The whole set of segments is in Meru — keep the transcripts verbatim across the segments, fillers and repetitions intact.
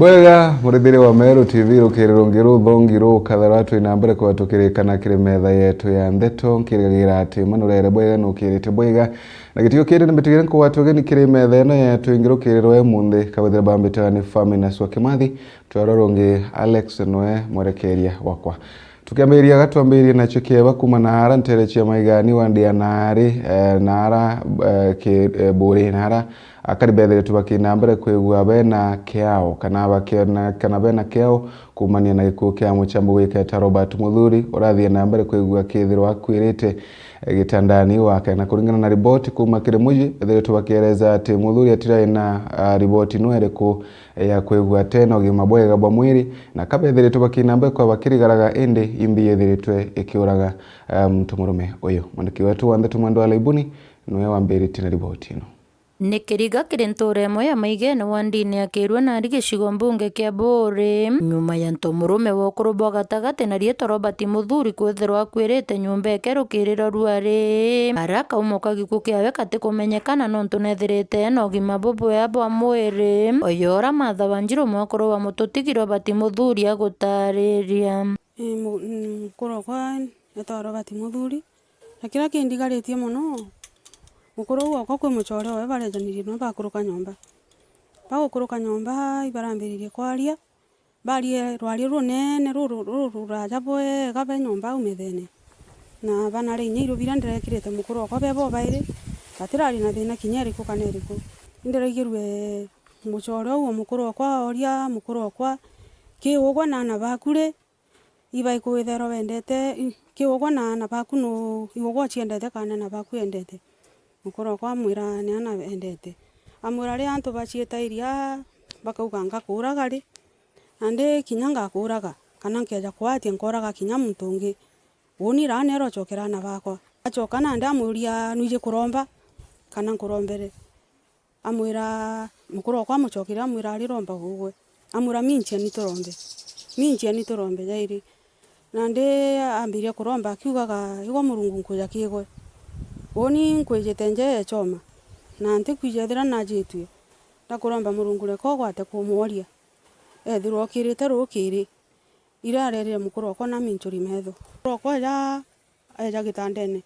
Bwega, murithiri wa Meru T V, rukiri rungi ruthongi rukathara twina mbere kwa tukirikana kiri metha yetu ya ndeto, nkirigagira ati manurere bwega nukirite bwega, na gitio kiri ni mbitigire nkugwata ugeni kiri metha ino yetu ingi rukiri rwa umunthi, kabethira bambitaga ni Fami na Swa Kimathi, twaro rungi Alex nwe mwerekeria wakwa. Tukiambiriria ga twambiririe nacio kieba kuma na ara ntere cia Maigani wa Ndia na ari, eh, na ara, eh, ki, eh, Buri na ara akari bethiritwe bakina mbere kwigua bena kiao kana bakiona kana bena kiao kumania na gikuu kia mucambu gwiketa Robert Muthuri urathie na mbere kwigua kithirwa akwirite, eh, gitandani gwake. Na kuringana na riboti kuma kiri muji, bethiritwe bakieleza ati Muthuri atirari na, ah, riboti no iriku ya kwigua atena ugima bwega bwa mwiri, na kabethiritwe bakina mbere kwa bakirigaraga, indi imbi yethiritwe ikiuraga, eh, muntu murume uyu. Mwandiki wetu wa ndeto Mwendwa Laibuni niwe wambiritie na riboti ino. Ni kiriga kiri ntuura imwe ya Maigene wa ndini ya Kirua na ari gicigo mbunge kia Buuri. Nyuma ya nto murume wa ukuru bwa gatagati na riitwa Robert Muthuri kwithirwa akwirite nyumba eke rukiri rwa ruari, ara akauma uka gikuu kiawe katikumenyekana nontu nethirite ena ugima bubwea bwa mwiri. Uyu ura Martha Wanjiru mwekuru wa mututigirwa bati Muthuri agutariria. Ii, mu-, mm, mukuru okwa etagwa Robert Muthuri, na kiria kindigaritie mono, mukuru uu okwa kwi mucore owe barejanirie no bakuruka nyomba. Bagukuruka nyomba, ibarambiririe kwaria, barie rwaria runeene ruru, ruru ruraja bwega be nyomba au methene. Na bana ri inya iru biria ndirekirite mukuru okwa be bobairi, batirari na thina kinya iriku kana iriku. Indiraigirue mucore uu o mukuru okwa oria mukuru okwa, ki ugwe na aana baku ri, iba ikwithirwa wendete, i-, ki ugwe na aana baku nu, i ugwe uciendete kana aana baku endete? Mukuru okwa amwira ni aana endete. Amwira ri antu baciita iria, bakauga ngakuuraga ri? Nandi kinya ngakuuraga, kana nkeeja kwatia nkoraga kinya muntu ungi. Uuni raa neera ucokera aana bakwa. Acoka nandi amuuria, nwiji kuromba kana nkurombere? Amwira, mukuru okwa amucokeria amwira, ari romba ugwe. Amwira, mi nchiani turombe. Mi nchiani turombe jairi. Nandi ambiria kuromba akiugaga, igwe Murungu nkwija kigwe. Uuni nkwijite nja ya choma, na ntikwija ethira najitue. Ndakuromba Murungu reka ugwate kumworia. Ethirwa okirite rukiri, iria arerire mukuru okwa na mincuri metho. Mukuru okwa eja, eja gitandene.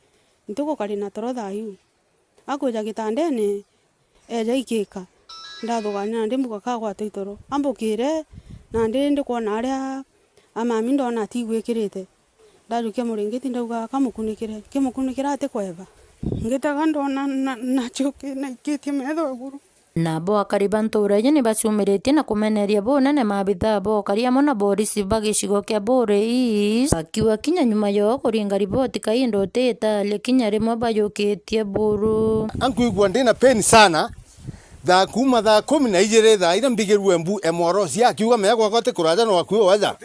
Ntigukari na toro thaa iu. Akwija gitandene, eja ikika. Ndathugania nandi mbuga kagwata itoro. Ambukire, nandi ndikwona aria amami ndona atigwikirite. Ndajukia muringiti ndauga, kamukunikire. Kimukunikira atikweva. Ngitaga ndona na, nacio kinaikitie metho iguru. Nabo akari ba ntuura iji ni bacumiritie na kumeneria bunene maabithaa ba ukari amwe na borisi ba gicigo kia Buuri East, bakiuga kinya nyuma yoo kuringa riboti kainda utiitaria kinya rimwe bayukitie buru. Ankwigua ndi na pain sana, thaa kuuma thaa kumi na ijiri thaa iria mbigirue mbu emworosia akiuga mea gwakwa ti kuraja no akui waja.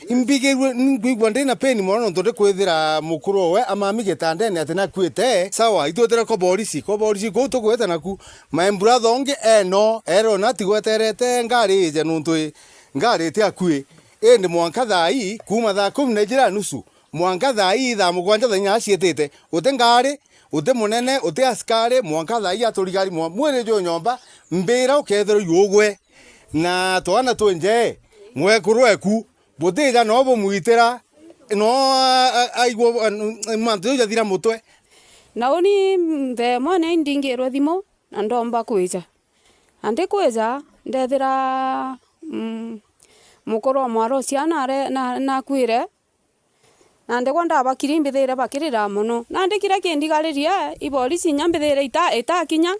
Imbigirue, nkwigua ndi na pain mono nontu ndikwithira mukuru owe amami gitandene ati nakuite. Sawa, itwitire ko borisi, ko borisi kuu tugwite naku. My brother ungi eno, erona atigweterete ngari ije nontu i, ngari iti akui. Indi mwanka thaa ii, kuuma thaa kumi na ijiri na nusu, mwanka thaa ii thaa mugwanja thaa inya aciitite, uti ngari, uti munene, uti askari, mwanka thaa ii aturigari mwa-, mwiri juu nyomba, mbira ukethirwa iugwe. Na twana twi nje, mwekuru eku, butija no bumwitira, no a-, a-, aigua, a-, mantu jau jathira mutwe. Na uni nthe mwana indingirwe thimu, na ndomba kwija. Na ndikwija, ndethira, mm, mukuru wa mwari ucio nare-, na-, nakwire, na ndigwa ndabakiri mbithiire bakirira mono. Nandi kiria kindigaririe, iborisi inya mbithiire ita-, itakinya.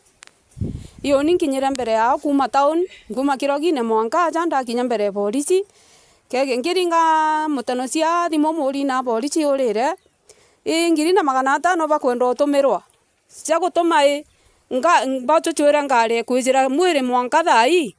Iuni nkinyire mbere yao kuuma tauni, nkuuma kirogine mwanka aja ndakinya mbere ya borisi. Kege nkiringa muteno cia thimu muuri na borisi urire, ii ngiri na magana atano bakwenda utumirwa. Cia gutuma i, nga-, bacucwire ngari kwijira mwiri mwanka thaa ii.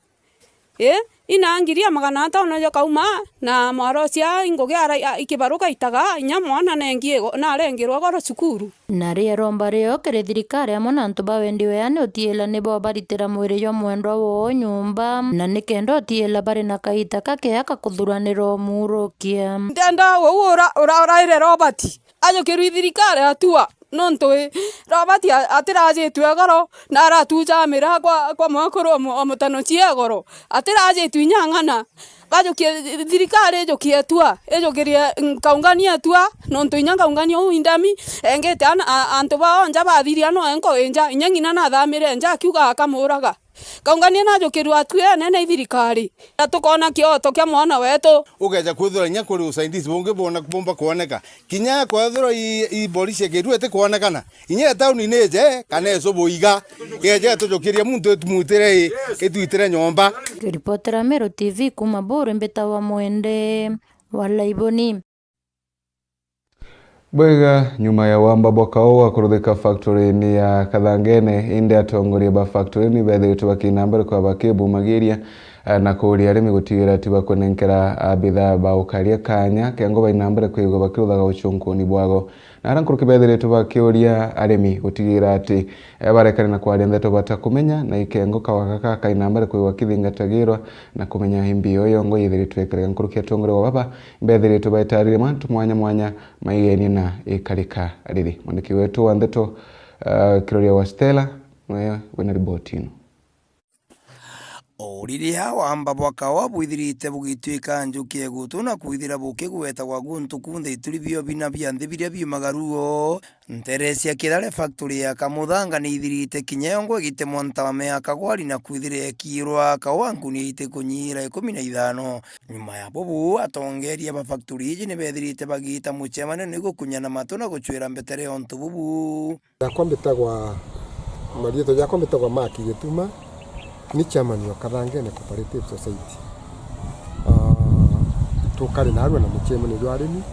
Ii, ina ngiri ya magana atano jakauma, na mwarocia ngugi ara-, a-, ikibaruka itaga, inya mwana nengi igo-, narengirwe goro cukuru. Na ria romba rio kiri thirikari amwe na antu ba wendi weani utiila nibo baritira mwiri jwa mwendwa woo nyumba, na nikenda utiila bari na kaita kakea ka kuthuranira umurukia. Ndenda uu ura-, ura-, uraire Robert. Ajukirwe i thirikari atua. Nontu ii, Robert a-, atirajitue igoro, na aratuja miraa kwa, kwa mwekuru o mu-, o mutano cia igoro. Atirajitue inya ng'ana. Bajukie, thirikari ijukie itua, ijukirie, mm, Kaungania itua, nontu inya Kaungania uu indami, engite ana, a-, antu bao nja bathiria no enko inja, inya ng'ina nathamire nja akiuga akamuraga. Kaungania najukirua atuene na ithirikari. Na tukona kioto kia mwana wetu. Ukeja kwithirwa inya kuri usaidizi bungi bwona, bumba kwoneka. Kinya kwethirwa i, i polisi ikirua itikwonekana. Inya tauni ni ije, kana icubu iga. Igeja itujukirie muntu itumuitire i, itwitire nyomba. Kiripotera Meru T V kuma Buru, mbitawa Mwende wa Laiboni. Bwega, nyuma ya wamba bwa kaua kuruthika factory-ini ya Kathangene, indi atongoria ba factory ni bethiritwe bakiina mbere kwa bakibumagiria, eh, na kuuria arimi gutigira ati bakwenenkera, ah, bithaa ba ukaria kanya, kengo baina mbere kwigua bakiruthaga ucunkuni bwago. Na aria nkuruki bethiritwe bakiuria arimi gutigira ati, eh, barekania na kwaria ndeto batakumenya, na ikengo kaua gaka kaina mbere kwigua kithingatagirwa na kumenya imbi yo yongo yithiritwe ikarega nkuruki atongoria wa baba, Mbethiritwe baitaririe mantu mwanya mwanya maigenie na ikarika riri. Mwandiki wetu wa ndeto, uh, Kiroria wa Stella, niwe wina riboti ino. O riria wamba bwa kaua bwithirite bugituika njuki egutu na kwithira bukigwetagwa guntu kunthe ituri bio bina bia nthi biria biumaga ruo, ntere cia Kithare factory ya Kamuthanga ni ithirite kinya yongo igitemwa ntame ya kagwari na kwithira ikiirwa kaua nkuni itikunyira ikumi na ithano. Nyuma ya bubu, atongeria ba factory iji ni bethirite bagiita mucemanio nigukunyana matu na gucwira mbetere ya untu bubu. Yakwa mbitagwa, mariitwa jakwa mbitagwa Mark Gituma, ni chairman wa Kathangene Cooperative Society. Ah, tukari narua na mucemanio jwa arimi,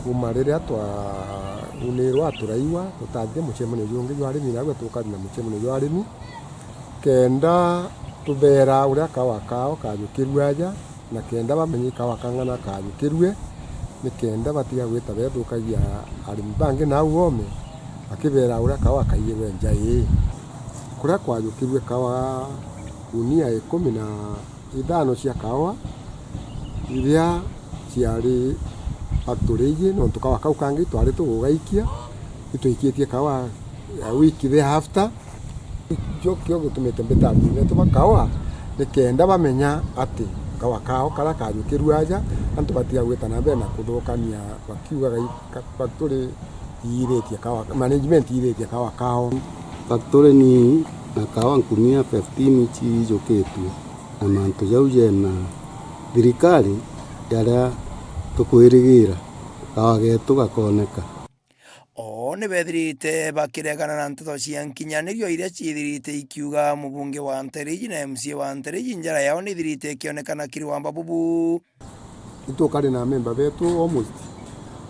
kuma riria twaunirwa turaiwa, tutathithia mucemanio jungi jwa arimi, narua tukari na mucemanio jwa arimi, kenda tubeera uria kaua kao kajukirua aja, na kenda bamenya ikawa kang'ana kajukirue, ni kenda batiga gwita bethukagia arimi bangi nau oome, bakibeera uria kawa kaiyirwe nja ii. Kuria kwajukirue kawa gunia ikumi na ithano cia kawa, iria ciari factory iji, nontu kawa kau kangi twari tugugaikia, itwikitie kawa ya wiki thereafter. Ikio kio gitumite mbita arimi betu ba kawa, ni kenda bamenya ati kawa kao karia kajukirue aja, antu batiga gwita na mbere na kuthukania bakiugaga i-, ka-, factory iiritie kawa, management iiritie kawa kao. Factory ni na kawa nkunia fifteen ici ijukitue, na mantu jau jena thirikari jaria tukwirigira kawa getu gakoneka. Oo ni bethirite bakiregana na nteto cia nkinyanirio iria ciithirite ikiuga mubunge wa Ntereiji na M C A wa Ntereiji njara yao ni ithirite ikionekana kiri wamba bubu. Ni tukari na amemba betu almost,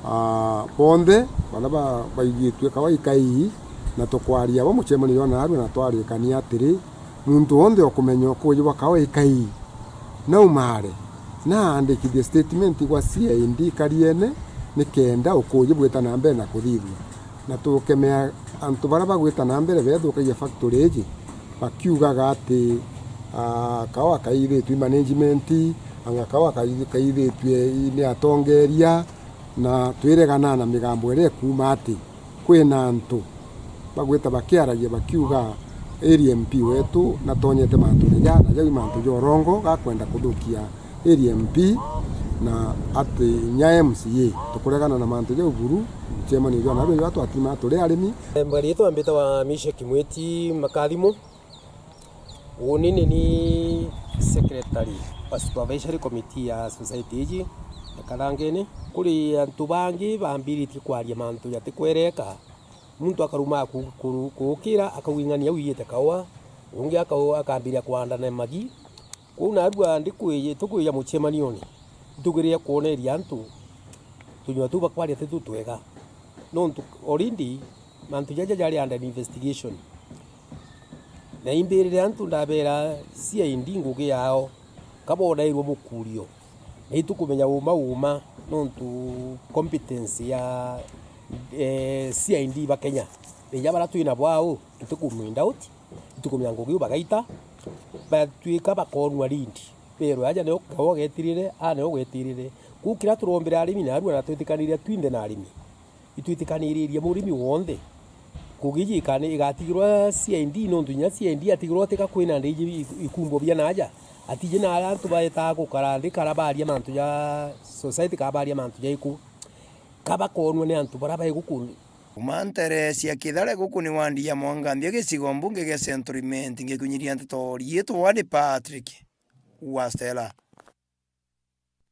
ah, bonthe baria ba-, baigitue kawa ikai, na tukwaria bo mucemanio jwa narua na twarikania atiri, muntu wonthe ukumenya ukuuji bwa kawa ikai, naumare, na aandikithie statement gwa C I D Kariene, ni kenda ukuuji bwita na mbere na kuthithua. Na tukemea antu baria bagwita na mbere bethukagia factory iji, bakiugaga ati, ah, kawa kaithitue i management, anga kawa kai-, kaithitue i, ni atongeria, na twiregana na migambo iria ikuuma ati, kwina antu bagwita bakiaragia bakiuga area M P wetu natonyete mantune jaa na jau i mantu ja urongo ga kwenda kuthukia area M P, na ati inya M C A. Tukuregana na mantu jau buru, mucemanio jwa narua jwa twatimaa turi arimi. Mbari yetu ambite wa Misha Kimweti Makathimo. Uni ni ni secretary wa supervisory committee ya society iji ya Karangene. Kuri antu bangi bambiritie kwaria mantu jatikwereka. Muntu akaruma ku-, ku-, kuukira akawing'ania au iyite kaua, ungi akau-, akambiria kwandana magi. Kwou narua ndikwiji-, tukwija mucemanione, ntugirire kwoneria antu tunyua tuu bakwaria ti tutwega. Nontu already mantu jaja jari under investigation. Na imbirire antu ndabeera C I D ngugi yao, ka bonairwe mukurio. Na itukumenya uma uma, nontu competence ya, eh, C I D ba Kenya. Inya bara twina bwao, itukumwinda uti, itukumenya ngugi iu bagaita, batwika bakonwa lead. Berwe aja nio kaua getirire, a nio gwetirire. Kuu kiria turombire arimi narua na twitikanire twinthe na arimi. Itwitikaniririe murimi wonthe kugijikani igatigirwa C I D, nontu inya C I D atigirwa atika kwina ndiji ikumbo bia naja, atiji na aria antu baetaa gukara nthi kara baria mantu ja society, kara baria mantu ja iku, ka bakonwa ni antu bara bai guku. Kuma ntere cia Kithare guku ni wandi ya Mwanganthia, gicigo mbunge gia Central Imenti, ngikunyiria nteto riitwa ni Patrick Wastela.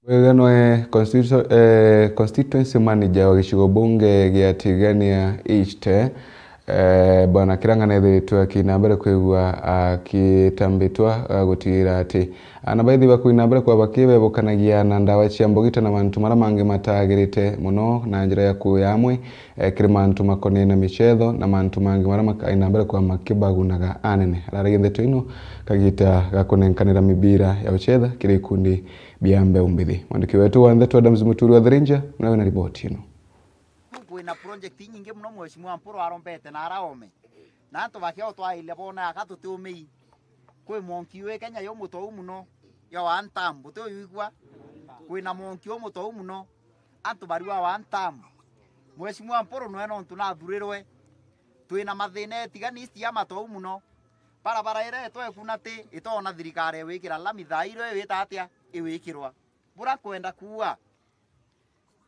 Wega noe constitu-, eh, constituency manager wa gicigo bunge gia Tigania East, eh, Bwana Kirang'a nethiritwe akina mbere kwigua akitambitwa, eh, gutigira ati ana baithi bakwina mbere kwa bakibebukanagia na ndawa cia mbugita na mantu mara mangi matagirite muno na njira ya kuya amwe, eh, kiri mantu makonene na michetho na mantu mangi mara makaina mbere kwa makibagunaga anene. Araragia ndeto ino kagita ga kunenkanira mibira ya uchetha kiri ikundi bia mbeu mbithi. Mwandiki wetu wa ndeto Adams Muturi wa The Ranger nawe na riboti ino. Kwina project inyingi muno Mheshimiwa Mpuru arombete na araome. Na antu bakiao twaile bona aka tutiumei. Kwi mwanki wi Kenya yo mutou muno, ya one term, butiuigua? Kwina mwanki umutou muno, antu barua one term. Mheshimiwa Mpuru nwe nontu nathurirwe. Twina mathina etigani ici ya matou muno. Barabara iria itwekuna ti itona thirikari iwikira lami thaa irio iwita atia iwikirwa. Bura kwenda kuua.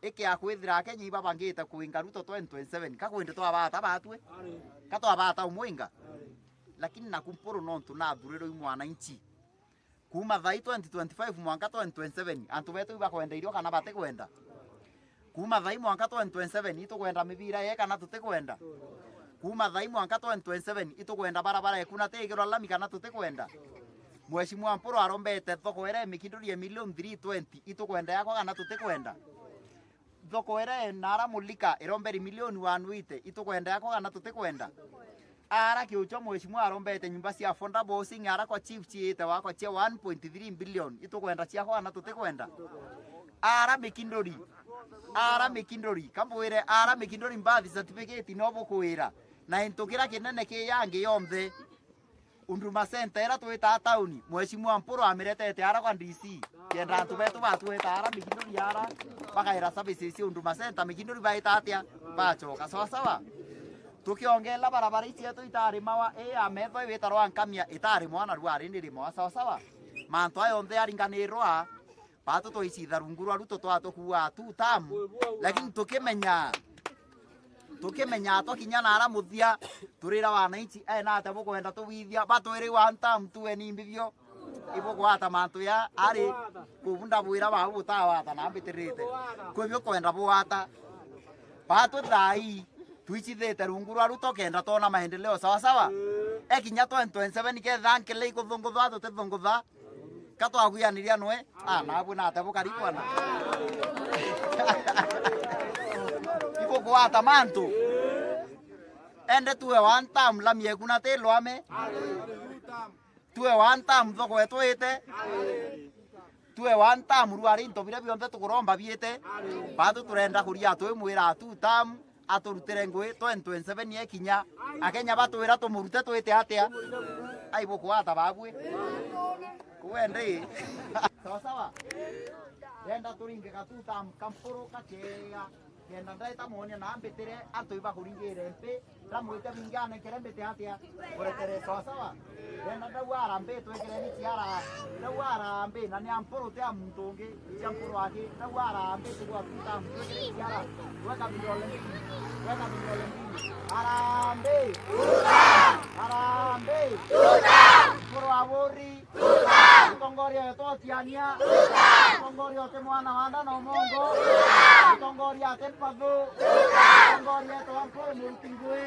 Ikia kwithira Akenya ibabangite kuinga Ruto twenty twenty-seven, ka kwindi twabata batwe? Ka twabata umwinga? Lakini naku Mpuru nontu nathurirwe i mwananchi. Kuuma thai twenty twenty-five mwanka twenty twenty-seven, antu betu ibakwenda irio kana batikwenda? Kuuma thai mwanka twenty twenty-seven, itukwenda mibira ye kana tutikwenda? Kuuma thai mwanka twenty twenty-seven, itukwenda barabara ekuna tigirwa lami kana tutikwenda? Mheshimiwa Mpuru arombete thoko iria imikinduri ya milioni three twenty, itukwenda yakwa kana tutikwenda? Thoko iria nara Mulika iromberi milioni one eighty, itukwenda yakwa kana tutikwenda? Ara kiuchwa Mheshimiwa arombete nyumba cia affordable housing ara kwa chief ciite wakwa cia one point three billion, itukwenda ciakwa kana tutikwenda? Ara mikinduri, ara mikinduri, kambwire ara mikinduri birth certificate no bukwira, na into kira kinene ki yangi yonthe. Huduma Center ira twitaa tauni, Mheshimiwa Mpuru amiretete ara kwa D C, kenda antu betu batweta ara mikinduri ara, bakaira services cia Huduma Center, mikinduri baita atia? Bachoka, sawa sawa? Tukiongela barabara ici cietu itarimawa, ii ya metho iwita rwa Nkamia itarimwa na rua rindi rimwa, sawa sawa? Mantu aya onthe aringanirwa, Batu twaicitha rungu rwa Ruto twatukuaa two term, lakini tukimenya, tukimenya twakinya nara muthia, turira wananchi, ena atia bukwenda tubithia, batwiri one term tuwe ni mbibio, ibugwata mantu ya ari, kubu ndabwira bau butawata na mbitirite, kwi bio kwenda bugwata. Batu thai, twicithite rungu rwa Ruto kenda twona maendeleo sawa sawa. Ekinya twenty twenty-seven ketha nkele ikuthungutha tutithungutha, ka twagwianiria nwe, ah, nabwe nate bukari bwana. Ibugwata mantu. Ende tuwe one term, lami ekuna ti lwame. Tuwe one term, thoko etwite. Tuwe one term, ruari into biria bionthe tukuromba biite. Batu turenda kuria twimwira two term. Aturutire ngui twenty twenty-seven yekinya, Akenya batwira tumurute twite atia? Ai, bukwata babwe. Kuwende. Sawa sawa. Ndenda turinge gatuta Mpuru kakega. Kenda ndaita mwonia na mbitire antu ibakuringire mpi, ndamwite bingi anenkere mbite atia? Kuretere sawa sawa. Ndenda ndau Harambee twikireni ciara. Ndau Harambee na ni a Mpuru ti a muntu ungi. Cia Mpuru aki, ndau Harambee tigwa tuta muntu twikire ciara. Weka vidole mbili. Weka vidole mbili. Harambee. Harambee. Mpuru wa Buri. Mutongoria wetu Otiania. Mutongoria uti mwana wa nda na umongo. Mutongoria ati mpathu. Mutongoria etwa Mpuru Muruti Ngui.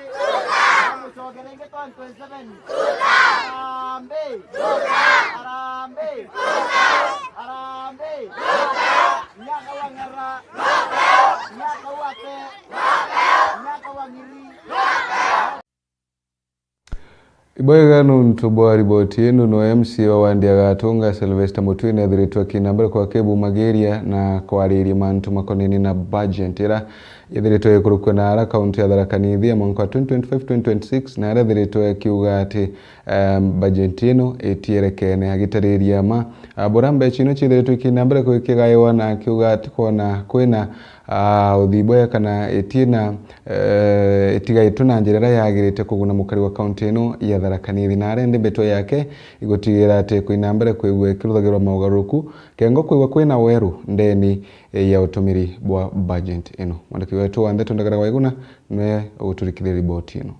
Amucoke ringi twenty twenty-seven. Harambee. Harambee. Harambee. Nyaka wa ng'ara. Nyaka wa te. Nyaka wa ng'iri. Ibwega nuntu bwa riboti ino, no M C A wa wandi ya Gatunga, Sylvester Mutui, nethiritwe akina mbere kwa kibumagiria na kwariria mantu makonainie na budget ira yethiritwe ikurukua na ara kaunti ya Tharaka Nithi ya mwanka wa twenty twenty-five twenty twenty-six, na aria ethiritwe akiuga ati eh, bajeti ino itierekene. Agitariria ma, ah, bura mbeca ino ciithiritwe ikina mbere kwikigaiwa na akiuga ati kwona kwina, ah, uthii bwega kana itina, eh, itigaitwe na njira iria yagirite kuguna mukari wa kaunti ino ya Tharaka Nithi. Na arendi mbetwa yake igutigira ati kwina mbere kwigua ikiruthagirwa maugaruruku kengo kwigua kwina weru ndeni, eh, ya utumiri bwa bajeti ino. Mwandiki wetu wa ndeto Ndagara Waiguna niwe uguturikithia riboti ino.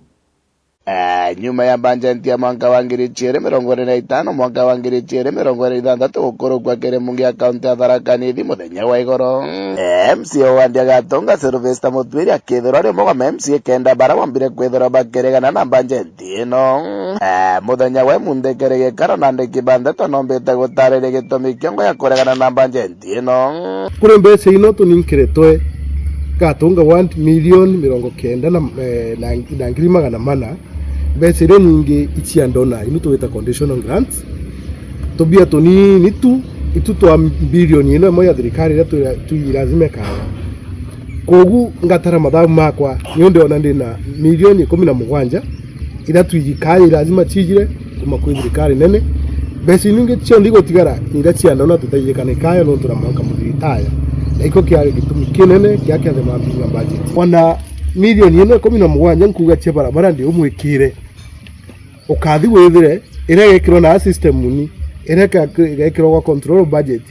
Eh, nyuma ya bajeti ya mwanka wa ngiri chiiri mirongo iri na itano, mwanka wa ngiri chiiri mirongo iri na ithanthatu gukurukua kiri mbunge ya kaunti ya Tharaka Nithi muthenya wa igoro, eh, M C A wa wandi ya Gatunga Sylvester Mutwiri akithirwa ari umwe wa ma M C A kenda bara bombire kwithirwa bakiregana na bajeti ino. Eh, muthenya wa imunthi kiri gikaro na andiki ba ndeto nombite gutariria gitumi kiongo ya kuregana na bajeti ino. Kuri mbeca ino tuninkiritwe Gatunga ward milioni mirongo kenda na, eh, na, na ngiri magana mana, mbeca iria nyingi icia ndona, inu tugwita conditional grants. Tubia tunini tu, itu twa bilioni ino imwe ya thirikari iria twi-, twi lazima ikaya. Kogu ngatara mathabu makwa, niu ndiona ndina milioni ikumi na mugwanja, iria twiji kaya lazima cijire kuma kwi thirikari nene. Mbeca iu ingi cionthe igutigara ni iria cia ndona tutaijikana ikaya nontu na mwanka muthiritaya. Na ikio kiari gitumi kinene kia kiathema mbinga budget. Ona milioni ino ikumi na mugwanja nkuga cia barabara ndi umwikire. Ukathi withire iria igekirwa na system ni, iria ika-, igekirwa gwa control budget,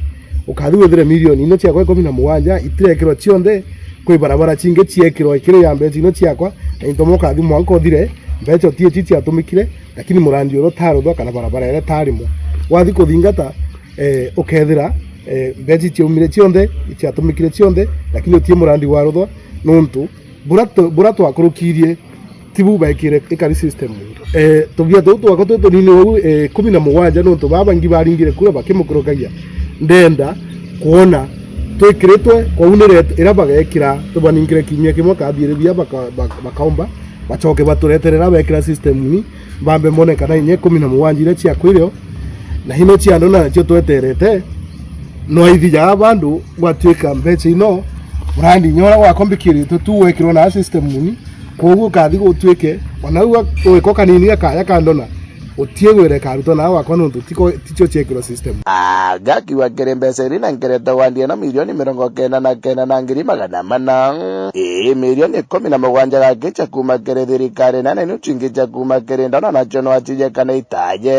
ukathi withire milioni ino ciakwa ikumi na mugwanja itirekirwa cionthe, kwi barabara cingi ciekirwa ikiri ya mbeca ino ciakwa, na into mo ukathi mwanka uthire, mbeca ti ici ciatumikire, lakini murandi uria utaruthwa kana barabara iria itarimwa. Wathi kuthingata, eh, ukethira, eh, mbeca ciaumire cionthe, ciatumikire cionthe, lakini utie murandi waruthwa, nontu bura tu-, bura twakurukirie, ti bu baikire ikari system. Eh, tubia tuu twakwa twi tunini uu, eh, ikumi na mugwanja, nontu baba bangi baringire kura bakimukurukagia. Ndenda kwona twikiritwe kwa unire iria bagekira, tubaningire kiumia kimwe kathiribia baka-, baka-, bakaumba, bacoke batureterera bekira system ni, bambe mone kana inya ikumi na mugwanja iria ciakwirio, na ino cia ndona nacio tweterete, no aithijaga bandu gwatuika mbeca ino, murandi inya uria gwakwa mbikiritwe tu wekirwe na system ni, koguo kathi gutwike, ona u wiko kanini gakaya ka ndona, utie gwira ikarutwa na gwakwa nontu tiko, ticio ciekirwa system. Aa, gakiuga kiri mbeca iri na nkereto wandi ino milioni mirongo kenda na kenda na ngiri magana mana. Ii milioni ikumi na mugwanja gakicha kuma kiri thirikari nene, niu chingi cha kuma kiri ndona nacio no achije kana itaje.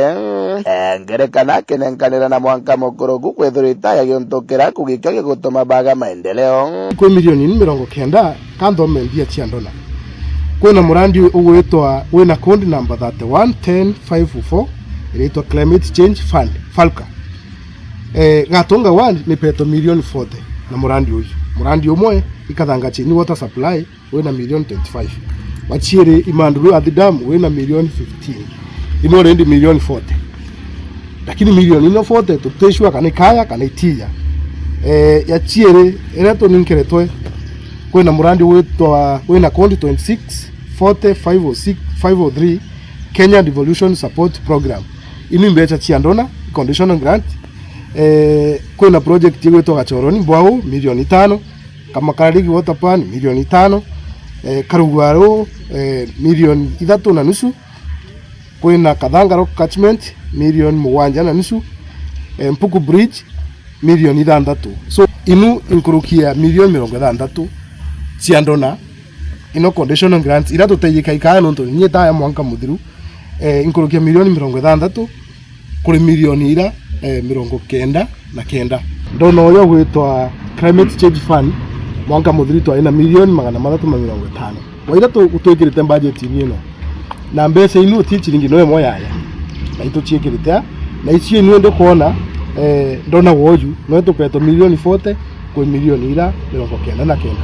E, ngerekana akinenkanira na mwanka mukuruku kwithirwa itaya giuntu kira kugikio gigutuma baga maendeleo. Kwi milioni mirongo kenda, ka nthome mbia cia ndona. Kwina murandi ugwitwa, wina code number thirty-one ten five oh four, iritwa Climate Change Fund, falca. Eh, Gatunga ward ni peto milioni forty na murandi uyu. Murandi umwe, Ikathanga Chini Water Supply, wina milioni twenty-five. Wa chiiri, Imanduru Athi Dam, wina milioni fifteen. Ino rendi milioni forty. Lakini milioni ino forty, tutishua kana ikaya, kana itiya. Eh, ya chiiri, iria tuninkiritwe, kwina murandi witwa, wina code twenty-six forty five oh six five oh three, Kenya Devolution Support Program. Inu mbeca cia ndona, conditional grant. Eh, kwina project igwitwa Gachoroni, Mbwau, milioni itano. Kamakararigi Water Plan, milioni itano. Eh, Karugwaru, eh, milioni ithatu na nusu. Kwina Kathanga Rock Catchment, milioni mugwanja na nusu. Eh, Mpuku Bridge, milioni ithanthatu. So, inu inkuruki ya milioni mirongo ithanthatu cia ndona, ino conditional grants, iria tutejika ikaya nontu ni itaya mwanka muthiru, eh, inkuruki ya milioni mirongo ithanthatu kuri milioni ira, eh, mirongo kenda na kenda. Ndona uria ugwitwa Climate Change Fund, mwanka muthiru twari na milioni magana mathatu ma mirongo itano. Waira tu-, twikirite budget-ini ino. Na mbeca inu ti chiringi no imwe yaya. Na ituchiikirite a, na icio inu ndi kwona, eh, ndona woju, no tupetwe milioni forty kwi milioni ira mirongo kenda na kenda.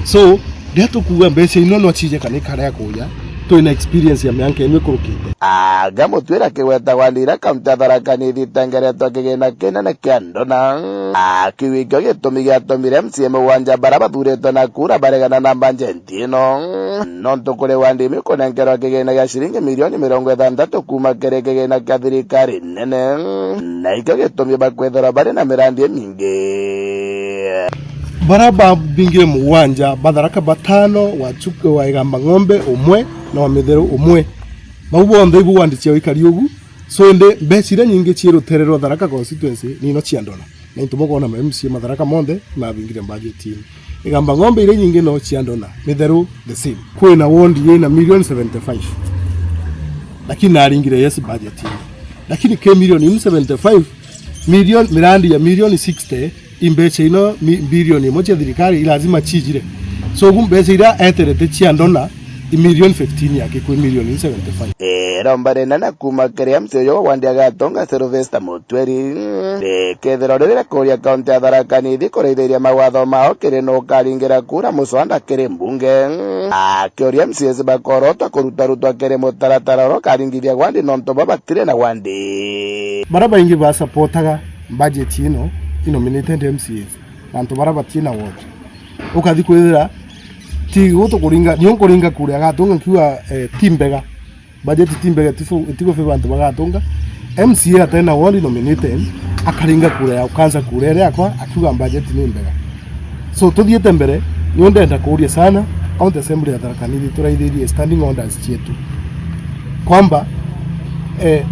So, riria tukuuga mbeca ino no cije kana ikarea kuja, twina experience ya mianka ino ikurukite. Anga mutwira kigweta wa ndira kaunti ya Tharaka Nithi itengeretwe kigina kinene kia ndona. Akiuga ikio gitumi giatumire M C A mugwanja bara bathuritwe na kura baregana na budget ino. Nontu kuri wandi imwe ikunenkerwa kigina gia ciringi milioni mirongo ithanthatu kuma kiri kigina kia thirikari nene. Na ikio gitumi bakwithirwa bari na mirandi imingi. Bara babingire mugwanja, Batharaka batano, wa Chuka, wa Igamba Ng'ombe umwe, na wa Mitheru umwe. Bau bonthe ibu wandi cia wikari ugu. So indi mbeca iria nyingi cia rutere rwa Tharaka constituency nino cia ndona. Na into bukona ma M C A Matharaka monthe mabingire budget ini. Igamba ng'ombe iria nyingi no cia ndona, mitheru the same. Kwina ward yina million seventy-five. Lakini naringire yes budget ini. Lakini ke million seventy-five, million, mirandi ya million sixty, imbeca ino mi-, bilioni imwe cia thirikari i lazima cijire. So, ugu mbeca iria eterete cia ndona i million fifteen yake kwi million seventy-five. Iromba rinene kuuma kiri M C A uyu wa wandi ya Gatunga, Sylvester Mutweri, rikethirwa riri ria kuuria kaunti ya Tharaka Nithi kuraithiria mawatho mao kiri nu ukaringira kura muswanda kiri mbunge, akiuria M C As bakorotwa kurutarutwa kiri mutaratara uria ukaringithia wandi nontu bo batiri na wandi. Baria baingi basapotaga budget ino i nominated M C As, na antu baria batina ward. Ukathi kwithira ti gutu kuringa, ni unkuringa kura ya Gatunga nkiuga, eh, ti mbega. Budget ti mbega, ti fu-, ti gufeva antu ba Gatunga. M C A atena ward nominated, akaringa kura ya ukansa kura iria yakwa, akiuga budget ni mbega. So, tuthiite mbere, ni ndenda kuuria sana, County Assembly ya Tharaka Nithi turaithirie standing orders cietu. Kwamba, eh,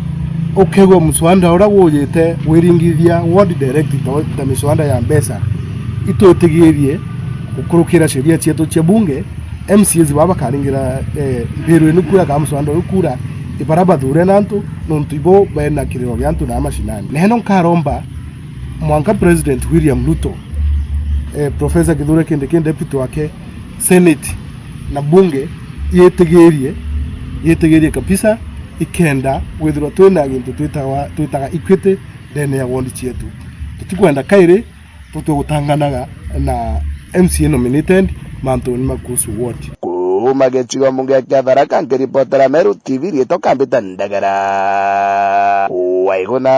ukegwa muswanda uria wujite wiringithia ward direct ta, ta miswanda ya mbeca, itwitigirie gukurukira sheria cietu cia bunge, M C As baba bakaringira, eh, mbiru inu kura kana muswanda uyu kura, ibara bathure na antu, nontu ibo bena kiriro gia antu na mashinani. Neno nkaromba mwanka President William Ruto, eh, Professor Kithure Kindiki deputy wake, Senate na bunge yitigirie, yitigirie kabisa, ikenda withirwa twina gintu twitawa-, twitaga equity ndene ya ward cietu. Tutikwenda kairi tutwe gutanganaga na M C A nominated mantuni ma kuhusu ward. Kuuma gicigo mbunge kia Tharaka, nkiripotera Meru T V, riitwa Kambita Ndagara Waiguna.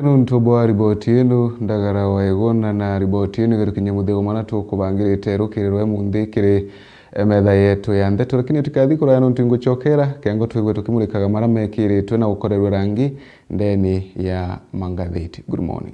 Nuntu bwa riboti ino, Ndagara Waiguna, na riboti ino igarukinyia muthia mwana tukubangirite rukiri rwa munthi kiri metha yetu ya ndeto, lakini tutikathi kuraya nuntu ingucokera kengo twigwe tukimurikaga mara mekiritwe na gukorerwa rangi ndeni ya mangathiti. Good morning.